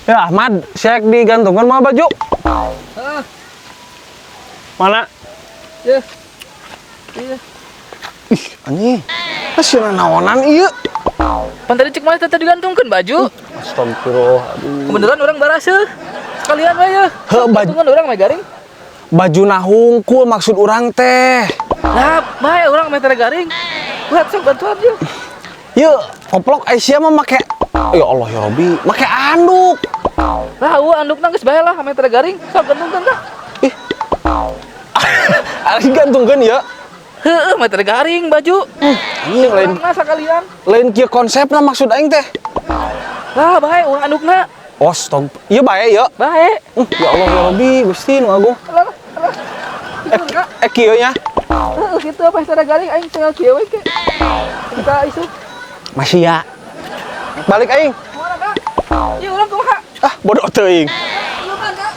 Ya Ahmad, saya digantungkan mau baju. Heeh. Mana? Ya. Iya. Ih, anjing. Hasilna naonan ieu? Pan tadi cek mana tadi digantungkeun baju. Astagfirullah. Aduh. Kebeneran urang baraseuh. Sekalian we ya. Heuh, baju Gantungan urang mah garing. Baju hungkul maksud urang teh. Lah, bae urang mah teh garing. Buat sok bantuan yeuh. Yeuh, koplok Aisyah mah make. Ya Allah ya Robi, make anduk. Lah, euweuh andukna geus bae lah, meh teh garing. Sok gantungkeun kah? Ih. Ari gantungkeun ya. Heeh, meh teh garing baju. Anjing, lain Urang mah sakalian. Lain kieu konsepna maksud aing teh. Lah, bae euweuh andukna. Oh, stop. Ieu bae ya. Bae. Ya Allah ya Robi, Gusti nu agung. Lah, lah. Eh, eh kieu nya. Heeh, kitu apa teh garing aing tinggal kieu we ke. Kita isuk. Masih ya. Balik aing. Kumaha, Kak? Ieu urang kumaha? Ah, bodoh teuing. Ieu kan, Kak.